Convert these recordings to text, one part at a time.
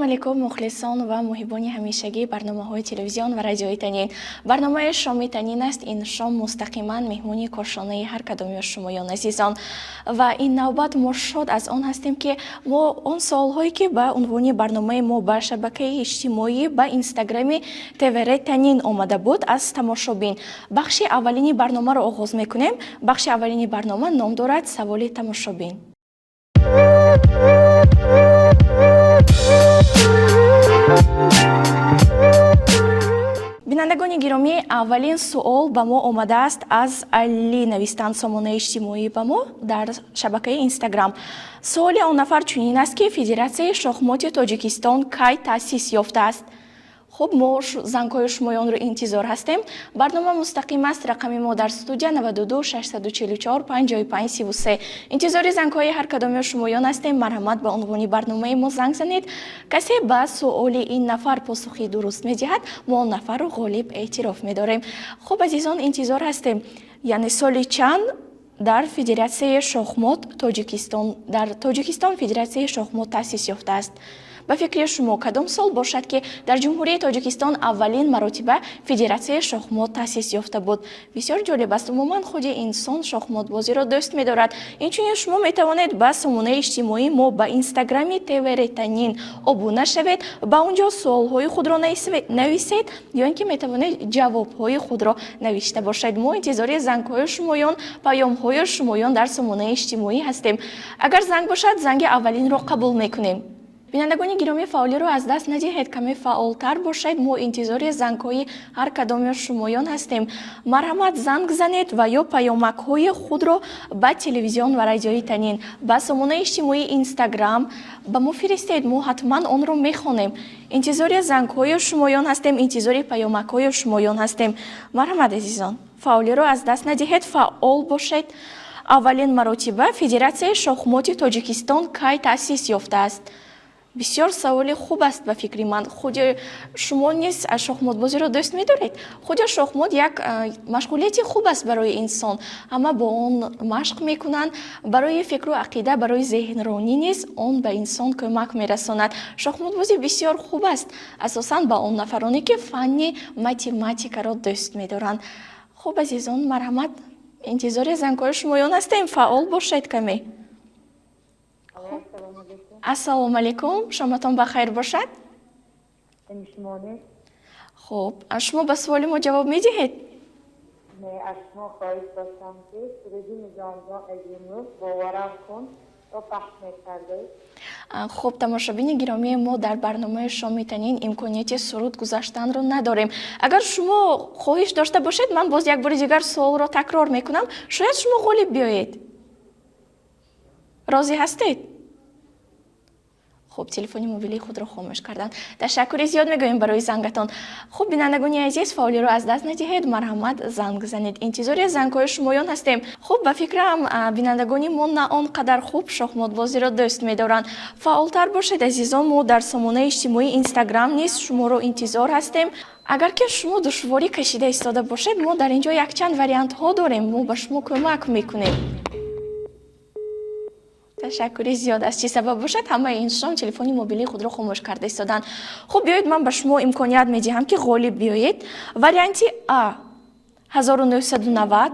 Ассалому алайкум, мухлисон ва муҳибони ҳамешагии барномаҳои телевизион ва радиои Танин. Барномаи Шоми Танин аст. Ин шом мустақиман меҳмони кошонаи ҳар кадоми шумоён азизон. Ва ин навбат мо шод аз он ҳастем, ки мо он суолҳое, ки ба унвони барномаи мо ба шабакаи иҷтимоӣ, ба инстаграми ТВР Танин омада буд аз тамошобин, бахши аввалини барномаро оғоз мекунем. Бахши аввалини барнома ном дорад «Саволи тамошобин». Бинандагони гиромӣ, аввалин суол ба мо омадааст аз Али, навистанд сомонаи иҷтимоӣ ба мо дар шабакаи Инстаграм. Суоли он нафар чунин аст, ки Федератсияи шохмоти Тоҷикистон кай таъсис ёфтааст? Хуб, мо зангҳои шумоёнро интизор ҳастем. Барнома мустақим аст. Рақами мо дар студия 92 644 55 33. Интизори зангҳои ҳар кадоми шумоён ҳастем. Марҳамат, ба унвони барномаи мо занг занед. Касе ба суоли ин нафар посухи дуруст медиҳад, мо он нафарро ғолиб эътироф медорем. Хуб, азизон, интизор ҳастем. Яъне соли чанд дар Федератсияи шохмот Тоҷикистон, дар Тоҷикистон Федератсияи шохмот таъсис ёфтааст? Ба фикри шумо, кадом сол бошад, ки дар Ҷумҳурии Тоҷикистон аввалин маротиба Федератсияи шохмот таъсис ёфта буд? Бисёр ҷолиб аст. Умуман, худи инсон шохмотбозиро дӯст медорад. Инчунин шумо метавонед ба сомонаи иҷтимоии мо, ба инстаграми ТВР Танин обуна шавед, ба он ҷо суолҳои худро нависед ё ин ки метавонед ҷавобҳои худро навишта бошед. Мо интизори зангҳои шумоён, паёмҳои шумоён дар сомонаи иҷтимоӣ ҳастем. Агар занг бошад, занги аввалинро қабул мекунем. Бинандагони гиромӣ, фаъолиро аз даст надиҳед, каме фаъолтар бошед. Мо интизори зангҳои ҳар кадоми шумоён ҳастем. Марҳамат, занг занед ва ё паёмакҳои худро ба телевизион ва радиои Танин, ба сомонаи иҷтимоии Инстаграм ба мо фиристед. Мо ҳатман онро мехонем. Интизори зангҳои шумоён ҳастем, интизори паёмакҳои шумоён ҳастем. Марҳамат, азизон, фаъолиро аз даст надиҳед, фаъол бошед. Аввалин маротиба Федератсияи шохмоти Тоҷикистон кай таъсис ёфтааст? Бисёр саволи хуб аст ба фикри ман. Худи шумо низ шохмотбозиро дӯст медоред. Худи шохмот як машғулияти хуб аст барои инсон. Ҳама бо он машқ мекунанд. Барои фикру ақида, барои зеҳнронӣ низ он ба инсон кӯмак мерасонад. Шохмотбозӣ бисёр хуб аст, асосан ба он нафароне, ки фанни математикаро дӯст медоранд. Хуб, азизон, марҳамат, интизори зангҳои шумоён ҳастем. Фаъол бошед каме. Ассалому алайкум, шоматон ба хайр бошад. Хуб, шумо ба суоли мо ҷавоб медиҳед? Не, аз шумо хоҳиш доштам, ки суруди Низомҷон Азимов «Боварам кун» ро пахш мекардед. Хуб, тамошобини гиромии мо, дар барномаи Шоми Танин имконияти суруд гузаштанро надорем. Агар шумо хоҳиш дошта бошед, ман боз як бори дигар суолро такрор мекунам, шояд шумо ғолиб биёед. Розӣ ҳастед? Хуб, телефони мобилии худро хомӯш карданд. Ташаккури зиёд мегӯем барои зангатон. Хуб, бинандагони азиз, фаъолиро аз даст надиҳед, марҳамат, занг занед. Интизори зангҳои шумоён ҳастем. Хуб, ба фикрам, бинандагони мо на он қадар хуб шохмотбозиро дӯст медоранд. Фаъолтар бошед, азизон. Мо дар сомонаи иҷтимоии Инстаграм низ шуморо интизор ҳастем. Агар ки шумо душворӣ кашида истода бошед, мо дар ин ҷо якчанд вариантҳо дорем, мо ба шумо кӯмак мекунем. Ташаккури зиёд. Аз чӣ сабаб бошад, ҳамаи инсон телефони мобилии худро хомӯш карда истоданд. Хуб, биёед, ман ба шумо имконият медиҳам, ки ғолиб биёед. Варианти А 1990,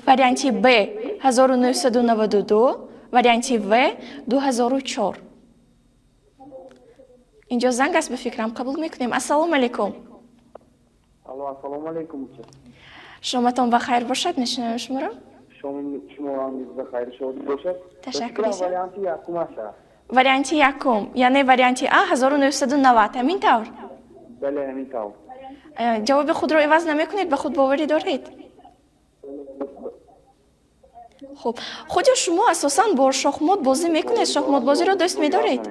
варианти Б 1992, варианти В 2004. Инҷо занг аст, ба фикрам, қабул мекунем. Ассалому алайкум. Алло, ассалому алайкум. Шоматон ба хайр бошад, мешунавем шуморо. Шоми шумо низ ба хайру шодӣ бошад. Ташаккури зиёд. Варианти якум аст. Варианти якум, яъне варианти А 1990, ҳамин тавр? Бале, ҳамин тавр. Ҷавоби худро иваз намекунед? Ба худ боварӣ доред? Хуб, худи шумо асосан бо шохмот бозӣ мекунед? Шохмотбозиро дӯст медоред?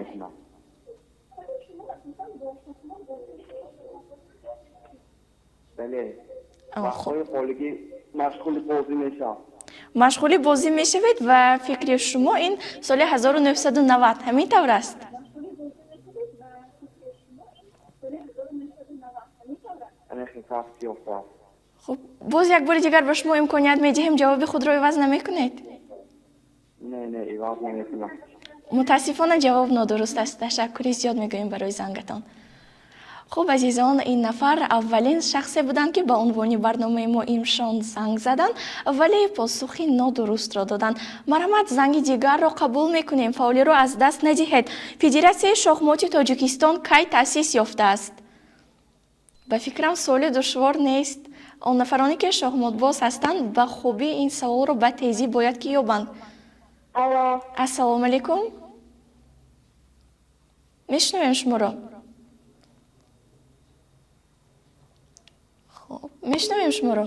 Бале, вақтҳои холигӣ машғули бозӣ мешавам. Машғули бозӣ мешавед ва фикри шумо ин соли 1990, ҳамин тавр аст? Хуб, боз як бори дигар ба шумо имконият медиҳем, ҷавоби худро иваз намекунед? Не, не, иваз намекунам. Мутаассифона, ҷавоб нодуруст аст. Ташаккури зиёд мегӯем барои зангатон. Хуб, азизон, ин нафар аввалин шахсе буданд, ки ба унвони барномаи мо имшон занг заданд, вале посухи нодурустро доданд. Марҳамат, занги дигарро қабул мекунем. Фаъолиро аз даст надиҳед. Федератсияи шохмоти Тоҷикистон кай таъсис ёфтааст? Ба фикрам, суоли душвор нест. Он нафароне, ки шоҳмотбоз ҳастанд, ба хубӣ ин саволро ба тезӣ бояд ки ёбанд. Алло. Ассалому алайкум, мешунавем шуморо. Хуб, мешунавем шуморо.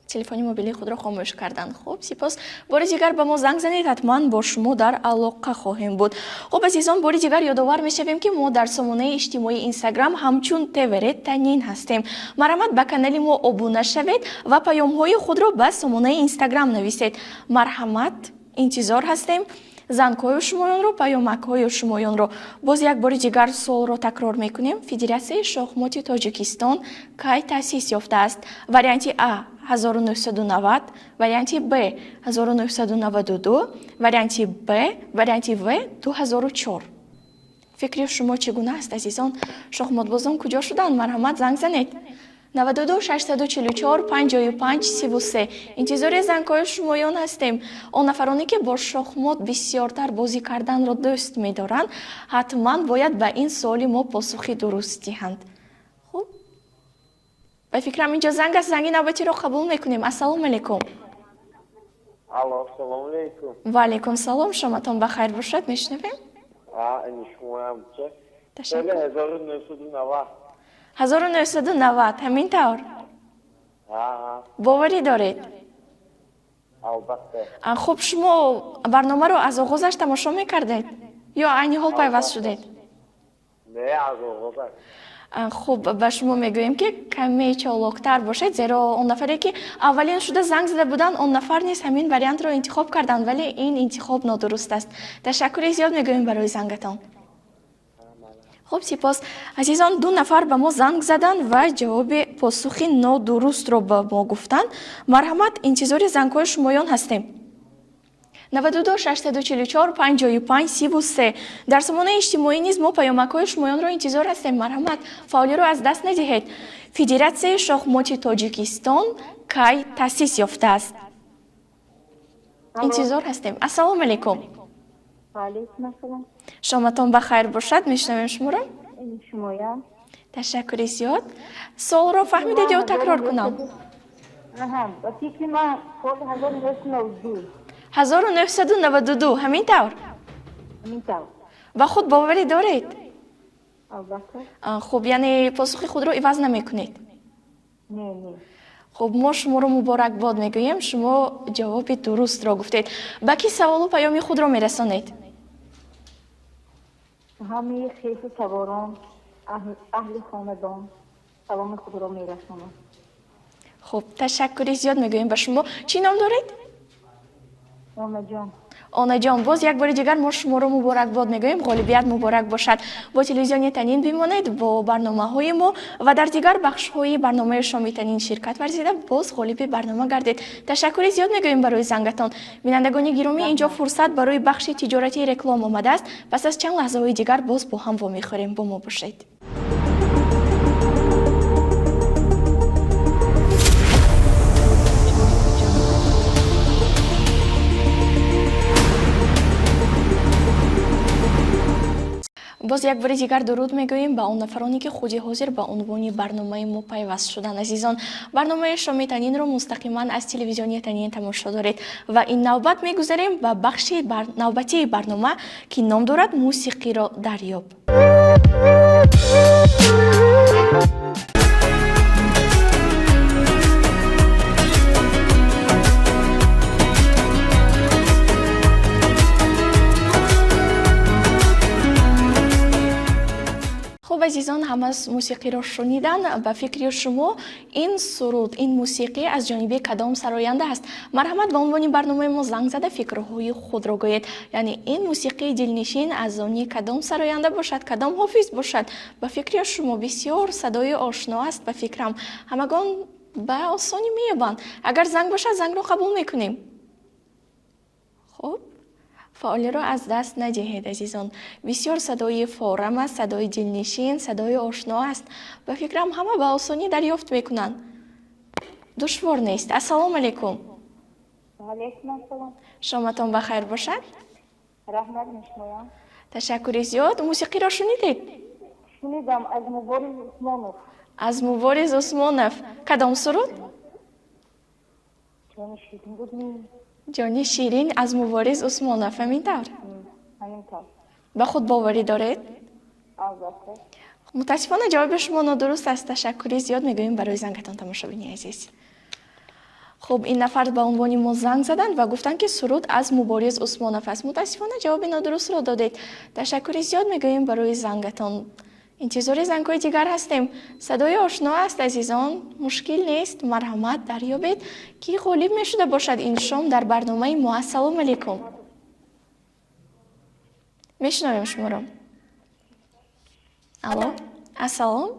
Телефони мобилии худро хомӯш карданд. Хуб, сипос. Бори дигар ба мо занг занед, ҳатман бо шумо дар алоқа хоҳем буд. Хуб, азизон, бори дигар ёдовар мешавем, ки мо дар сомонаи иҷтимоии Инстаграм ҳамчун ТВР Танин ҳастем. Марҳамат, ба канали мо обуна шавед ва паёмҳои худро ба сомонаи Инстаграм нависед. Марҳамат, интизор ҳастем зангҳои шумоёнро, паёмакҳои шумоёнро. Боз як бори дигар суолро такрор мекунем. Федератсияи шохмоти Тоҷикистон кай таъсис ёфтааст? Варианти А 1990, варианти Б 1992, варианти Б, варианти В 2004. Фикри шумо чӣ гуна аст, азизон? Шохмотбозон куҷо шуданд? Марҳамат, занг занед. 92 644 55 33. Интизори зангҳои шумоён ҳастем. Он нафароне, ки бо шохмот бисёртар бозӣ карданро дӯст медоранд, ҳатман бояд ба ин суоли мо посухи дуруст диҳанд. Хуб, ба фикрам, инҷо занг аст. Занги навбатиро қабул мекунем. Ассалому алайкум. Алло, ассалому алайкум. Ва алайкум салом, шоматон ба хайр бошад, мешунавем. Шумоям ча? Ташаккур. 1990. 1990, ҳамин тавр? Боварӣ доред? Албатта. Хуб, шумо барномаро аз оғозаш тамошо мекардед ё айни ҳол пайваст шудед? Не, аз оғозаш. Хуб, ба шумо мегӯем, ки каме чолоктар бошед, зеро он нафаре, ки аввалин шуда занг зада буданд, он нафар низ ҳамин вариантро интихоб карданд, вале ин интихоб нодуруст аст. Ташаккури зиёд мегӯем барои зангатон. Хуб, сипос. Азизон, ду нафар ба мо занг заданд ва ҷавоби посухи нодурустро ба мо гуфтанд. Марҳамат, интизори зангҳои шумоён ҳастем. 92 644 55 33. Дар сомонаи иҷтимоӣ низ мо паёмакҳои шумоёнро интизор ҳастем. Марҳамат, фаъолиро аз даст надиҳед. Федератсияи шохмоти Тоҷикистон кай таъсис ёфтааст? Интизор ҳастем. Ассалому алайкум. Шоматон ба хайр бошад, мешунавем шуморо. Шумоям. Ташаккури зиёд. Суолро фаҳмидед ё такрор кунам? Ба фикри ман, соли 1992. 1992, ҳамин тавр? Ҳамин тавр. Ба худ боварӣ доред? Албатта. Хуб, яъне посухи худро иваз намекунед? Не, не. Хуб, мо шуморо муборакбод мегӯем, шумо ҷавоби дурустро гуфтед. Ба кӣ саволу паёми худро мерасонед? Ҳамаи хешу таборон, аҳли хонадон саломи худро мерасонам. Хуб, ташаккури зиёд мегӯем ба шумо. Чӣ ном доред? Онаҷон. Онаҷон, боз як бори дигар мо шуморо муборакбод мегӯем, ғолибият муборак бошад. Бо телевизиони Танин бимонед, бо барномаҳои мо ва дар дигар бахшҳои барномаи Шоми Танин ширкат варзида, боз ғолиби барнома гардед. Ташаккури зиёд мегӯем барои зангатон. Бинандагони гиромӣ, инҷо фурсат барои бахши тиҷоратии реклам омадааст. Пас аз чанд лаҳзаҳои дигар боз бо ҳам вомехӯрем, бо мо бошед. Боз як бори дигар дуруд мегӯем ба он нафароне, ки худи ҳозир ба унвони барномаи мо пайваст шуданд. Азизон, барномаи Шоми Танинро мустақиман аз телевизиони Танин тамошо доред ва ин навбат мегузарем ба бахши навбатии барнома, ки ном дорад «Мусиқиро дарёб». Хуб, азизон, ҳама мусиқиро шунидан. Ба фикри шумо, ин суруд, ин мусиқӣ аз ҷониби кадом сароянда аст? Марҳамат, ба унвони барномаи мо занг зада, фикрҳои худро гӯед. Яъне ин мусиқии дилнишин аз они кадом сароянда бошад, кадом ҳофиз бошад? Ба фикри шумо, бисёр садои ошно аст, ба фикрам, ҳамагон ба осонӣ меёбанд. Агар занг бошад, зангро қабул мекунем. Хуб. Фаъолиро аз даст надиҳед, азизон. Бисёр садои форам аст, садои дилнишин, садои ошно аст. Ба фикрам, ҳама ба осонӣ дарёфт мекунанд, душвор нест. Ассалому алайкум. Алейкум ассалом. Шоматон ба хайр бошад. Раҳмат, мешмоям. Ташаккури зиёд. Мусиқиро шунидед? Шунидам, аз Мубориз Усмонов. Аз Мубориз Усмонов кадом суруд? Ҷони ширин буд ми? Ҷони ширин аз Мубориз Усмонов, ҳамин тавр? Ҳамин тавр. Ба худ боварӣ доред? Албатта. Мутаассифона, ҷавоби шумо нодуруст аст. Ташаккури зиёд мегӯем барои зангатон, тамошобини азиз. Хуб, ин нафар ба унвони мо занг заданд ва гуфтанд, ки суруд аз Мубориз Усмонов аст. Мутаассифона, ҷавоби нодурустро додед. Ташаккури зиёд мегӯем барои зангатон, интизори зангҳои дигар ҳастем. Садои ошно аст, азизон, мушкил нест. Марҳамат, дарёбед, ки ғолиб мешуда бошад ин шом дар барномаи мо. Ассалому алайкум, мешунавем шуморо. Алло, ассалом.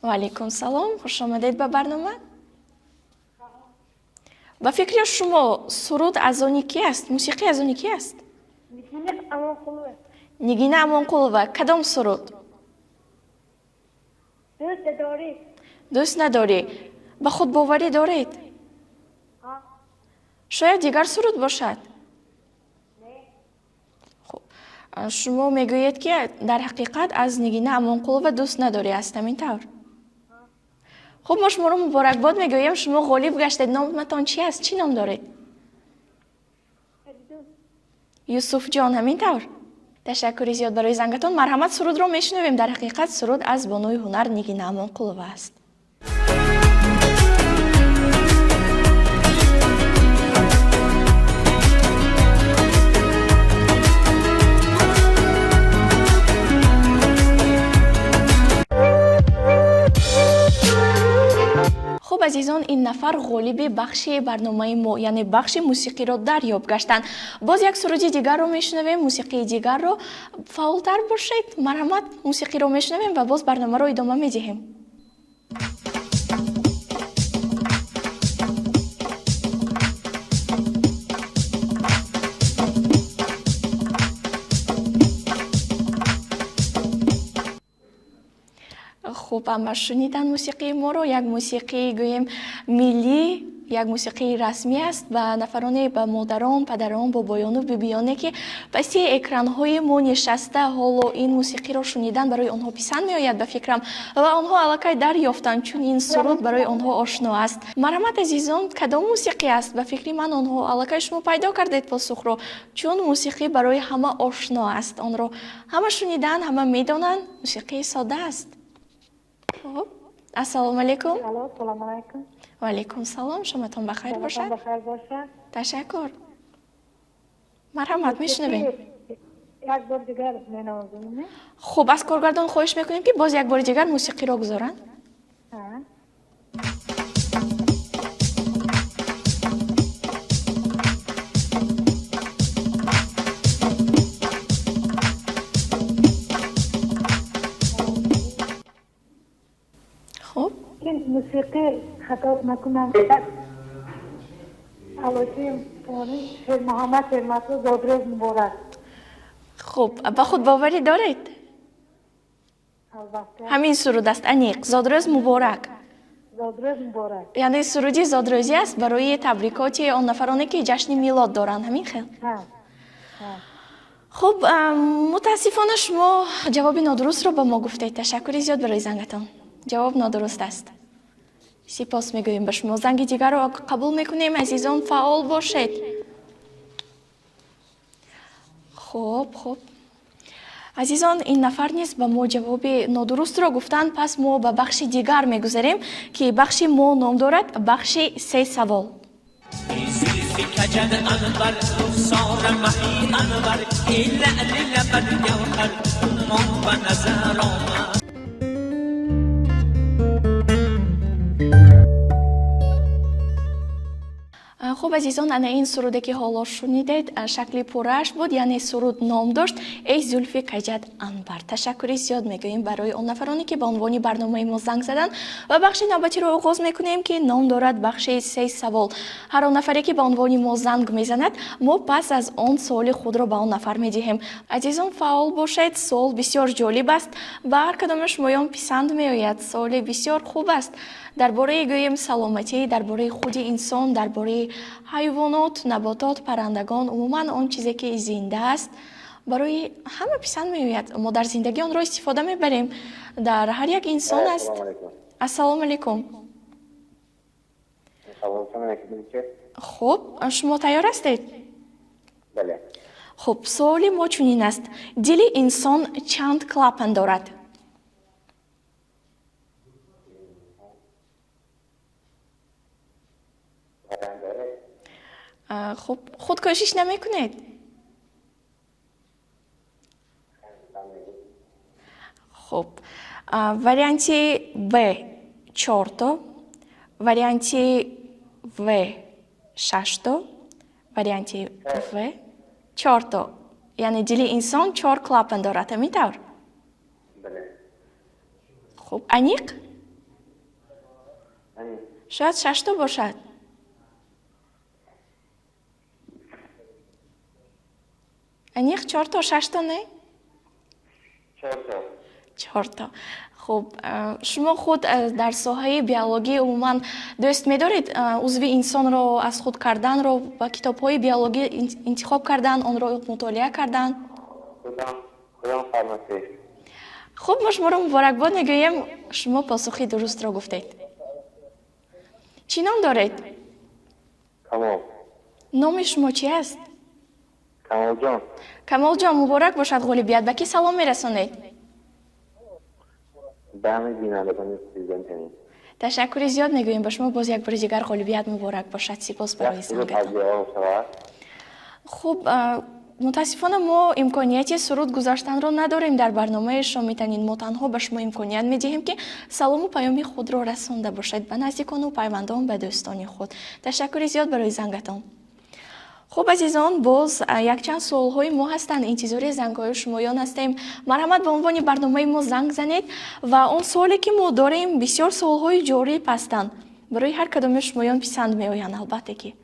Ва алайкум салом, хушомадед ба барнома. Ба фикри шумо, суруд аз они ки аст, мусиқӣ аз они ки аст? Нигина Амонқулова. Кадом суруд? Дӯст надорӣ. Ба худ боварӣ доред? Шояд дигар суруд бошад. Хуб, шумо мегӯед, ки дар ҳақиқат аз Нигина Амонқулова «Дӯст надорӣ» аст, ҳамин тавр? Хуб, мо шуморо муборакбод мегӯем, шумо ғолиб гаштед. Номатон чи аст, чӣ ном доред? Юсуфҷон, ҳамин тавр? Ташаккури зиёд барои зангатон. Марҳамат, сурудро мешунавем. Дар ҳақиқат, суруд аз бонуи ҳунар Нигина Амонқулова аст. Хуб, азизон, ин нафар ғолиби бахши барномаи мо, яъне бахши мусиқиро дарёб гаштанд. Боз як суруди дигарро мешунавем, мусиқии дигарро. Фаъолтар бошед. Марҳамат, мусиқиро мешунавем ва боз барномаро идома медиҳем. Хуб, ама шунидан мусиқии моро. Як мусиқии, гӯем, миллӣ, як мусиқии расмӣ аст. Ба нафароне, ба модарон, падарон, бобоёну бибиёне, ки паси экранҳои мо нишаста ҳоло ин мусиқиро шунидан барои онҳо писанд меояд, ба фикрам, ва онҳо аллакай дарёфтанд, чун ин суруд барои онҳо ошно аст. Марҳамат, азизон, кадом мусиқӣ аст? Ба фикри ман, онҳо аллакай шумо пайдо кардед посухро, чун мусиқӣ барои ҳама ошно аст, онро ҳама шунидан, ҳама медонанд, мусиқии сода аст. Хуб, ассалому алайкум. Салому алайкум. Ва алайкум салом, шоматон бахайр бошад. Бахайр бошад. Ташаккур, марҳамат, мешунавем. Як бор дигар менавозем. Хуб, аз коргардон хоҳиш мекунем, ки боз як бори дигар мусиқиро гузоранд. Хуб. Мусиқӣ, хато накунам, алоти Шермуҳаммад Шермасуд, «Зодрӯз муборак». Хуб, ба худ боварӣ доред? Албатта. Ҳамин суруд аст, аниқ «Зодрӯз муборак»? «Зодрӯз муборак». Яъне суруди зодрӯзӣ аст, барои табрикоти он нафароне, ки ҷашни милод доранд, ҳамин хел? Хуб, мутаассифона, шумо ҷавоби нодурустро ба мо гуфтед. Ташаккури зиёд барои зангатон, ҷавоб нодуруст аст. Сипос мегӯем ба шумо. Занги дигарро қабул мекунем. Азизон, фаъол бошед. Хуб, азизон, ин нафар низ ба мо ҷавоби нодурустро гуфтанд. Пас мо ба бахши дигар мегузарем, ки бахши мо ном дорад бахши «Се савол». زلف کجد انور، رخسار مهی انور، ای لعل لبت گوهر، ما به نظر آمد. Хуб. Хуб, азизон, ана ин суруде ки ҳоло шунидед, шакли пуррааш буд, яъне суруд ном дошт «Эй зулфи каҷат анбар». Ташаккури зиёд мегӯем барои он нафароне, ки ба унвони барномаи мо занг заданд, ва бахши навбатиро оғоз мекунем, ки ном дорад бахши «Се савол». Ҳар он нафаре, ки ба унвони мо занг мезанад, мо пас аз он суоли худро ба он нафар медиҳем. Азизон, фаъол бошед, суол бисёр ҷолиб аст, ба ҳар кадоми шумоён писанд меояд. Суоли бисёр хуб аст дар бораи, гӯем, саломатӣ, дар бораи худи инсон, дар бораи ҳайвонот, наботот, паррандагон, умуман он чизе ки зинда аст, барои ҳама писанд меояд. Мо дар зиндагӣ онро истифода мебарем, дар ҳар як инсон аст. Ассалому алайкум. Хуб, шумо тайёр ҳастед? Бале. Хуб, суоли мо чунин аст: дили инсон чанд клапан дорад? Хуб, худ кӯшиш намекунед? Хуб, варианти Б чорто, варианти В шашто, варианти В чорто. Яъне дили инсон чор клапан дорад, ҳамин тавр? Хуб, аниқ? Шояд шашто бошад. Аниқ чорто, шашто не? Чорто. Хуб, шумо худ дар соҳаи биологӣ умуман дӯст медоред узви инсонро аз худ карданро ва китобҳои биологӣ интихоб кардан, онро мутолиа кардан? Хуб, мо шуморо муборакбод мегӯем, шумо посухи дурустро гуфтед. Чӣ ном доред? Камол. Номи шумо чӣ аст? Камолҷон. Камолҷон, муборак бошад ғолибият. Ба кӣ салом мерасонед? Ба ҳамаи бинандагони президентани. Ташаккури зиёд мегӯем ба шумо, боз як бори дигар ғолибият муборак бошад. Сипос барои зангатон. Хуб, мутаассифона, мо имконияти суруд гузаштанро надорем дар барномаи «Шоми танин». Мо танҳо ба шумо имконият медиҳем, ки салому паёми худро расонда бошед ба наздикону пайвандон, ба дӯстони худ. Ташаккури зиёд барои зангатон. Хуб, азизон, боз якчанд суолҳои мо ҳастанд, интизори зангҳои шумоён ҳастем. Марҳамат, ба унвони барномаи мо занг занед, ва он суоле ки мо дорем, бисёр суолҳои ҷолиб ҳастанд, барои ҳар кадоми шумоён писанд меоянд, албатта ки.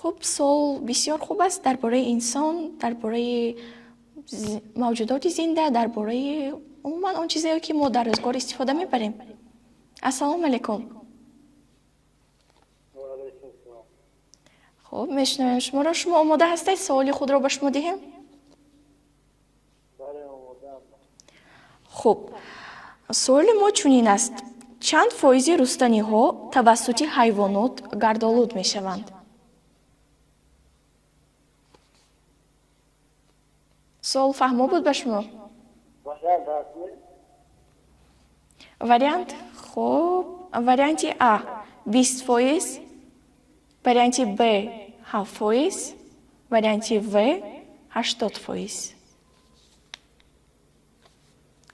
Хуб, суол бисёр хуб аст дар бораи инсон, дар бораи мавҷудоти зинда, дар бораи умуман он чизе, ки мо дар рӯзгор истифода мебарем. Ассалому алайкум. Хуб, мешунавем шуморо. Шумо омода ҳастед, суоли худро ба шумо диҳем? Хуб, суоли мо чунин аст: чанд фоизи рустаниҳо тавассути ҳайвонот гардолуд мешаванд? Суол фаҳмо буд ба шумо? Вариант? Хуб, варианти А 20%, варианти Б 7%, варианти В 80%.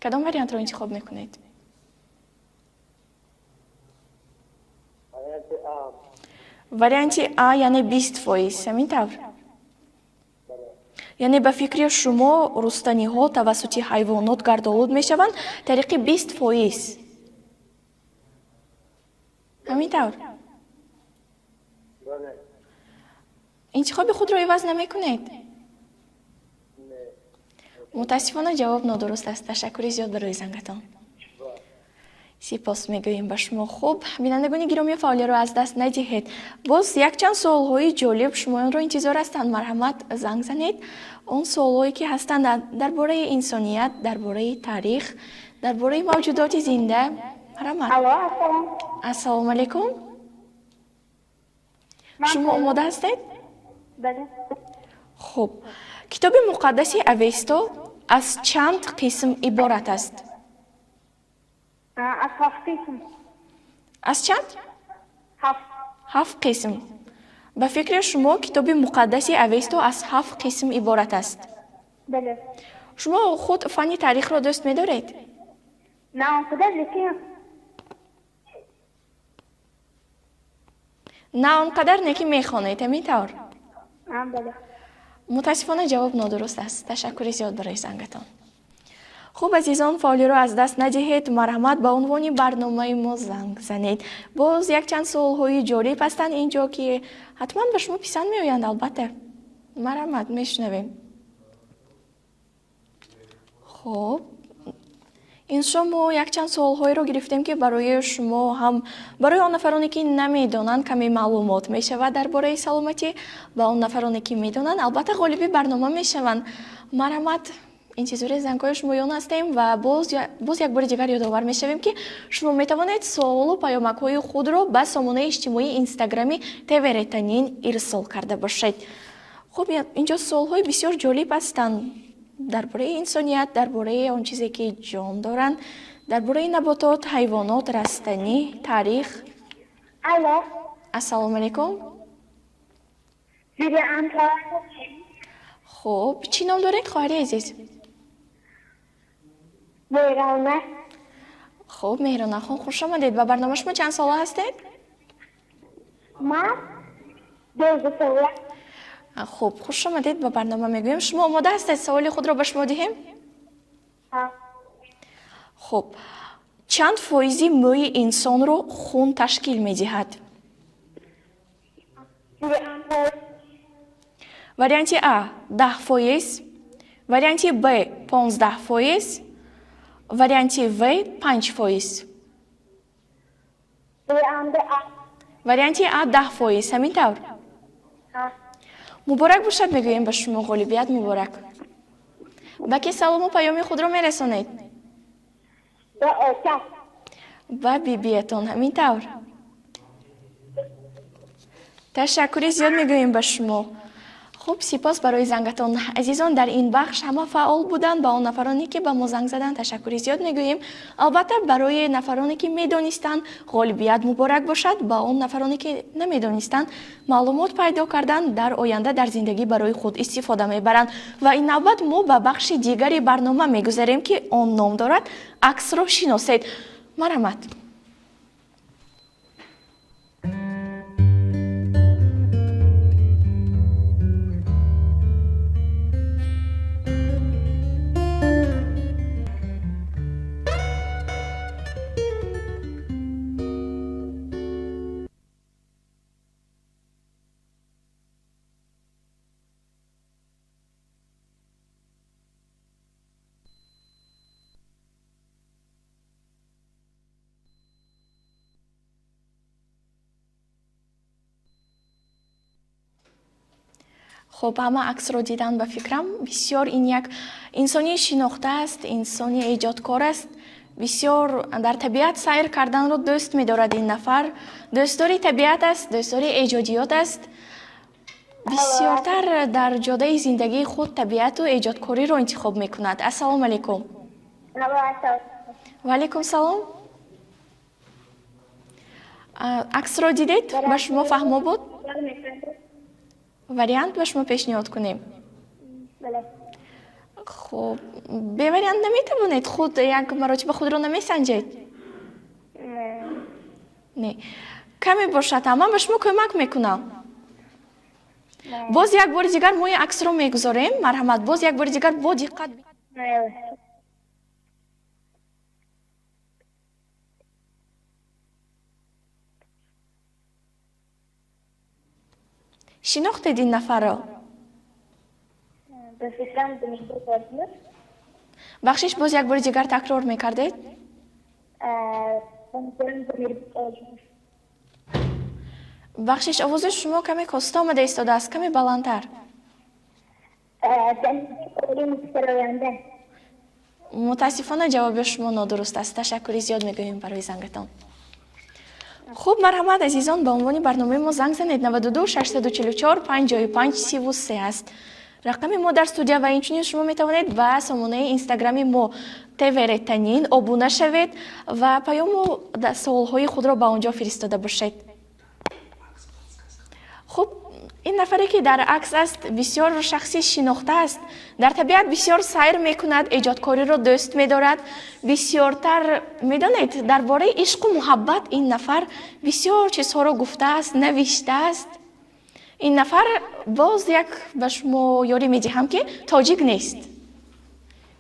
Кадом вариантро интихоб мекунед? Варианти А, яъне 20%, ҳамин тавр? Яъне ба фикри шумо, рустаниҳо тавассути ҳайвонот гардолуд мешаванд тариқи 20%, ҳамин тавр? Интихоби худро иваз намекунед? Мутаассифона, ҷавоб нодуруст аст. Ташаккури зиёд барои зангатон. Сипос мегӯем ба шумо. Хуб, бинандагони гиромӣ, фаъолиро аз даст надиҳед, боз якчанд суолҳои ҷолиб шумоёнро интизор ҳастанд. Марҳамат, занг занед. Он суолҳое ки ҳастанд дар бораи инсоният, дар бораи таърих, дар бораи мавҷудоти зинда. Марҳамат. Ассалому алайкум. Шумо омода ҳастед? Хуб, китоби муқаддаси Авесто аз чанд қисм иборат аст? Аз ҳафт қисм. Аз чанд? Ҳафт. Ҳафт қисм. Ба фикри шумо, китоби муқаддаси Авесто аз ҳафт қисм иборат аст? Бале. Шумо худ фанни таърихро дӯст медоред? На он қадар, лекин. На он қадар, не ки мехонед, ҳамин тавр? Бале. Мутаассифона, ҷавоб нодуруст аст. Ташаккури зиёд барои зангатон. Хуб, азизон, фаъолиро аз даст надиҳед, марҳамат, ба унвони барномаи мо занг занед. Боз якчанд суолҳои ҷолиб ҳастанд ин ҷо, ки ҳатман ба шумо писанд меоянд, албатта. Марҳамат, мешунавем. Хуб, ин шом мо якчанд суолҳоеро гирифтем, ки барои шумо ҳам, барои он нафароне, ки намедонанд, каме маълумот мешавад дар бораи саломатӣ, ва он нафароне, ки медонанд, албатта ғолиби барнома мешаванд. Марҳамат, интизори зангҳои шумоён ҳастем ва боз як бори дигар ёдовар мешавем, ки шумо метавонед суолу паёмакҳои худро ба сомонаи иҷтимоии инстаграми ТВ Ретанин ирсол карда бошед. Хуб, инҷо суолҳои бисёр ҷолиб ҳастанд дар бораи инсоният, дар бораи он чизе, ки ҷон доранд, дар бораи наботот, ҳайвонот, растанӣ, таърих. Алло. Ассалому алайкум. Хуб, чӣ ном доред, хоҳари азиз? Меҳрона. Хуб, Меҳронахон, хуш омадед ба барнома. Шумо чанд сола ҳастед? Ман 12 сола. Хуб, хуш омадед ба барнома мегӯем. Шумо омода ҳастед, саволи худро ба шумо диҳем? Хуб, чанд фоизи мӯи инсонро хун ташкил медиҳад? Варианти А 10%, варианти Б 15%, варианти В 5%. Варианти А 10%, ҳамин тавр? Муборак бошад мегӯем ба шумо, ғолибият муборак. Ба ки салому паёми худро мерасонед? Ба бибиятон, ҳамин тавр? Ташаккури зиёд мегӯем ба шумо. Хуб, сипос барои зангатон. Азизон, дар ин бахш ҳама фаъол буданд. Ба он нафароне, ки ба мо занг заданд, ташаккури зиёд мегӯем. Албатта, барои нафароне, ки медонистанд, ғолибият муборак бошад. Ба он нафароне, ки намедонистанд, маълумот пайдо кардан, дар оянда дар зиндагӣ барои худ истифода мебаранд. Ва ин навбат мо ба бахши дигари барнома мегузарем, ки он ном дорад «Аксро шиносед». Марҳамат. Хуб, ҳама аксро дидан, ба фикрам. Бисёр ин як инсони шинохта аст, инсони эҷодкор аст, бисёр дар табиат сайр карданро дӯст медорад. Ин нафар дӯстдори табиат аст, дӯстдори эҷодиёт аст, бисёртар дар ҷодаи зиндагии худ табиату эҷодкориро интихоб мекунад. Ассалому алайкум. Ва алайкум салом. Аксро дидед, ба шумо фаҳмо буд? Вариант ба шумо пешниҳод кунем? Хуб, бе вариант наметавонед, худ як маротиба худро намесанҷед? Не, каме бошад ҳам ман ба шумо кӯмак мекунам. Боз як бори дигар мо аксро мегузорем. Марҳамат, боз як бори дигар бо диққат. Шинохтед ин нафарро? Ба фикрам, Дамирбек Олимов. Бахшиш, боз як бори дигар такрор мекардед? Ба фикрам, Дамирбек Олимов. Бахшиш, овози шумо каме коста омада истодааст, каме баландтар. Дамирбек Олимов, сароянда. Мутаассифона, ҷавоби шумо нодуруст аст. Ташаккури зиёд мегӯем барои зангатон. Хуб, марҳамат, азизон, ба унвони барномаи мо занг занед. 92 644 55 33 аст рақами мо дар студия. Ва инчунин шумо метавонед ба сомонаи инстаграми мо ТВ Ретанин обуна шавед ва паёму суолҳои худро ба он ҷо фиристода бошед. Хуб, Ин нафаре ки дар акс аст, бисёр шахси шинохта аст, дар табиат бисёр сайр мекунад, эҷодкориро дӯст медорад. Бисёртар медонед, дар бораи ишқу муҳаббат ин нафар бисёр чизҳоро гуфтааст, навиштааст. Ин нафар, боз як ба шумо ёрӣ медиҳам, ки тоҷик нест,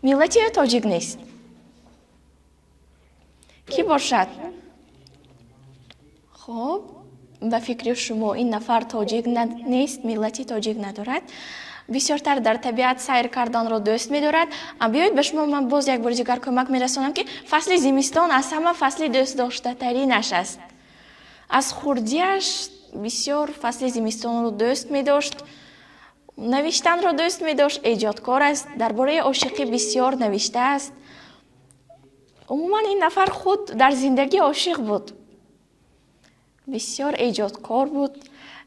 миллати ӯ тоҷик нест. Кӣ бошад? Хуб, ба фикри шумо, ин нафар тоҷик нест, миллати тоҷик надорад, бисёртар дар табиат сайр карданро дӯст медорад. Биёед, ба шумо ман боз як бори дигар кӯмак мерасонам, ки фасли зимистон аз ҳама фасли дӯстдоштатаринаш аст. Аз хурдиаш бисёр фасли зимистонро дӯст медошт, навиштанро дӯст медошт, эҷодкор аст, дар бораи ошиқӣ бисёр навиштааст. Умуман, ин нафар худ дар зиндагӣ ошиқ буд, бисёр эҷодкор буд.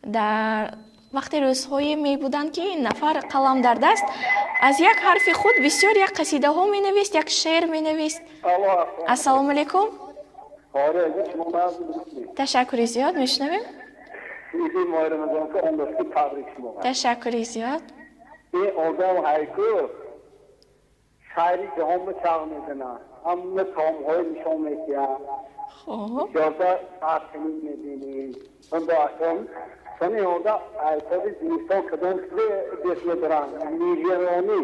Дар вақте рӯзҳое мебуданд, ки ин нафар қалам дар даст аз як ҳарфи худ бисёр як қасидаҳо менавист, як шеър менавист. Ассалому алайкум. Ташаккури зиёд, мешунавем. Ташаккури зиёд. Ин одам ҳайку шаҳри ҷаҳонро чағ мезанад, ҳама таомҳои нишон медиҳад. Хуб. Бисёрта сарчанин мебинем. Сони одам айсоби зимистон кадом чизе дӯст медоранд? Лижаронӣ,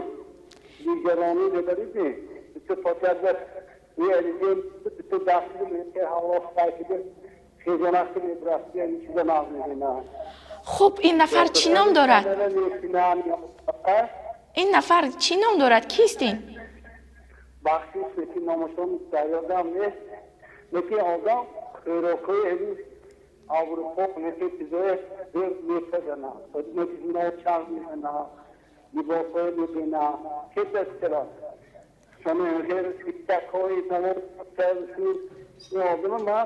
лижаронӣ медорид? Биту потяга биту дасти ҳаво сайкиди хезонахти мебурасти, ин чиза нағз мебинад. Хуб, ин нафар чӣ ном дорад? Ин нафар чӣ ном дорад? Кист ин? Бахшиш, лекин номашон дар ёдам нест, лекин одам хӯрокҳои ҳамин Аврупо меки чизое зӯр мепазанад, чағ мезанад, либосҳое мебинад, чиз чера спектаклҳои ин одама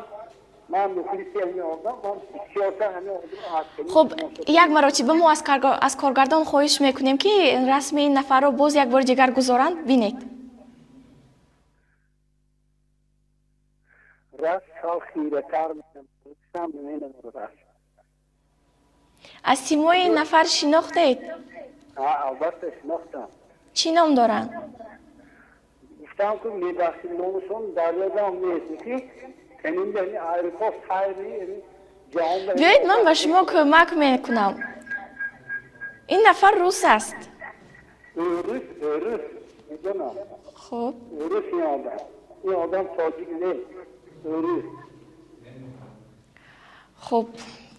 ман мухлиси ҳамин одам, ман бисёртар ҳамин одам. Хуб, як маротиба мо аз коргардон хоҳиш мекунем, ки расми ин нафарро боз як бори дигар гузоранд, бинед. Раст сал хиратар. Аз симои ин нафар шинохтед? Албатта, шинохтам. Чӣ ном доранд? Гуфтам ку, мебахшид, номашон дар ёдам нест, ки аэропорт сайри ҷаҳон. Биёед, ман ба шумо кӯмак мекунам. Ин нафар рус аст. Рус, рус медонам. Хуб. Рус ин одам, ин одам тоҷик нест, рус. Хуб,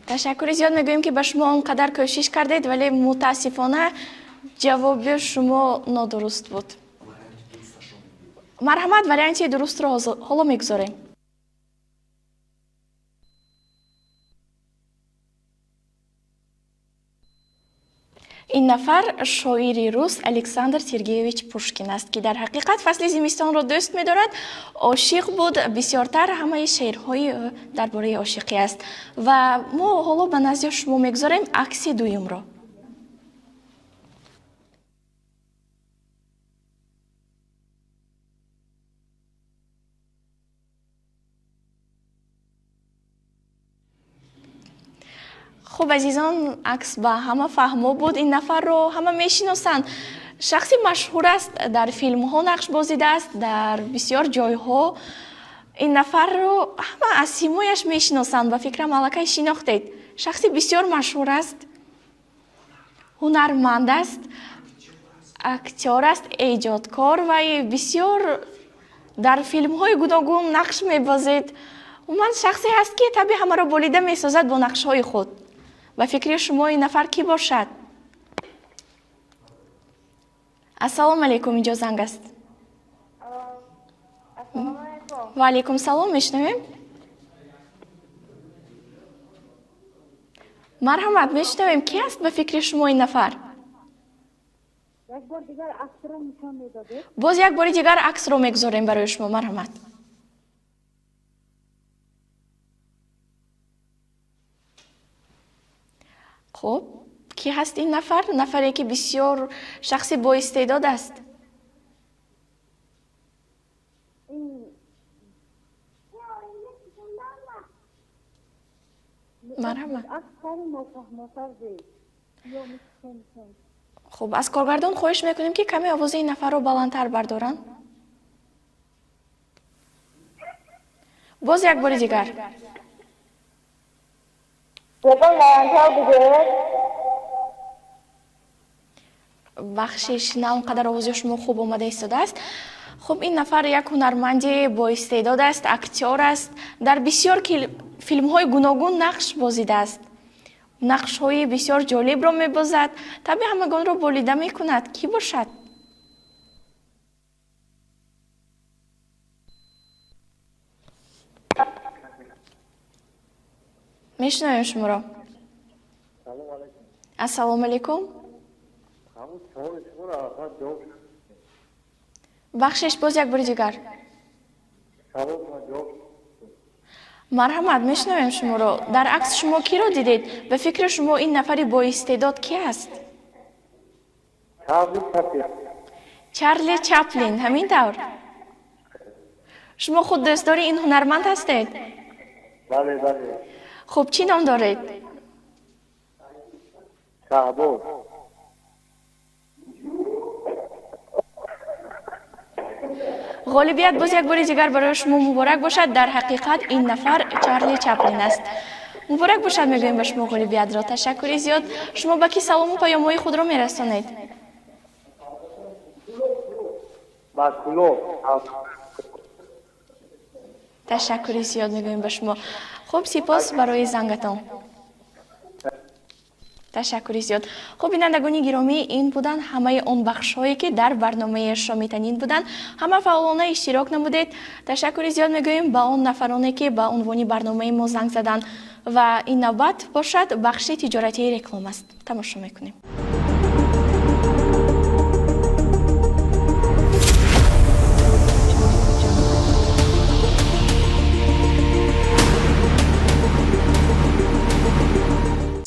ташаккури зиёд мегӯем, ки ба шумо он қадар кӯшиш кардед, вале мутаассифона ҷавоби шумо нодуруст буд. Марҳамат, варианти дурустро ҳоло мегузорем. Ин нафар шоири рус Александр Сергеевич Пушкин аст, ки дар ҳақиқат фасли зимистонро дӯст медорад, ошиқ буд, бисёртар ҳамаи шеърҳои ӯ дар бораи ошиқӣ аст. Ва мо ҳоло ба назди шумо мегузорем акси дуюмро. Хуб, азизон, акс ба ҳама фаҳмо буд. Ин нафарро ҳама мешиносанд, шахси машҳур аст, дар филмҳо нақш бозидааст, дар бисёр ҷойҳо. Ин нафарро ҳама аз симояш мешиносанд. Ба фикрам, аллакай шинохтед. Шахси бисёр машҳур аст, ҳунарманд аст, актёр аст, эҷодкор ва бисёр дар филмҳои гуногун нақш мебозед. Умуман, шахсе ҳаст, ки таби ҳамаро болида месозад бо нақшҳои худ. Ба фикри шумо, ин нафар кӣ бошад? Ассалому алайкум, инҷо занг аст. Ва алайкум салом, мешунавем. Марҳамат, мешунавем. Кӣ аст ба фикри шумо ин нафар? Боз як бори дигар аксро мегузорем барои шумо, марҳамат. Хуб, кӣ ҳаст ин нафар? Нафаре, ки бисёр шахси боистеъдод аст. Марҳамат. Хуб, аз коргардон хоҳиш мекунем, ки каме овози ин нафарро баландтар бардоранд. Боз як бори дигар. Бахшиш, на он қадар овози шумо хуб омада истодааст. Хуб, ин нафар як ҳунарманди боистеъдод аст, актёр аст, дар бисёр филмҳои гуногун нақш бозидааст, нақшҳои бисёр ҷолибро мебозад, табъи ҳамагонро болида мекунад. Кӣ бошад? Мешунавем шуморо. Ассалому алайкум. Бахшиш, боз як бори дигар. Марҳамат, мешунавем шуморо. Дар акс шумо киро дидед? Ба фикри шумо, ин нафари боистеъдод ки аст? Чарли Чаплин, ҳамин тавр? Шумо худ дӯстдори ин ҳунарманд ҳастед? Бале. Хуб, чӣ ном доред? Шаҳбоз. Ғолибият боз як бори дигар барои шумо муборак бошад. Дар ҳақиқат, ин нафар Чарли Чаплин аст. Муборак бошад мегӯем ба шумо ғолибиятро. Ташаккури зиёд. Шумо ба кӣ салому паёмҳои худро мерасонед? Ба Кӯлоб. Ташаккури зиёд мегӯем ба шумо. Хуб, сипос барои зангатон. Ташаккури зиёд. Хуб, бинандагони гиромӣ, ин буданд ҳамаи он бахшҳое, ки дар барномаи Шоми танин буданд. Ҳама фаъолона иштирок намудед. Ташаккури зиёд мегӯем ба он нафароне, ки ба унвони барномаи мо занг заданд. Ва ин навбат бошад, бахши тиҷоратии реклом аст. Тамошо мекунем.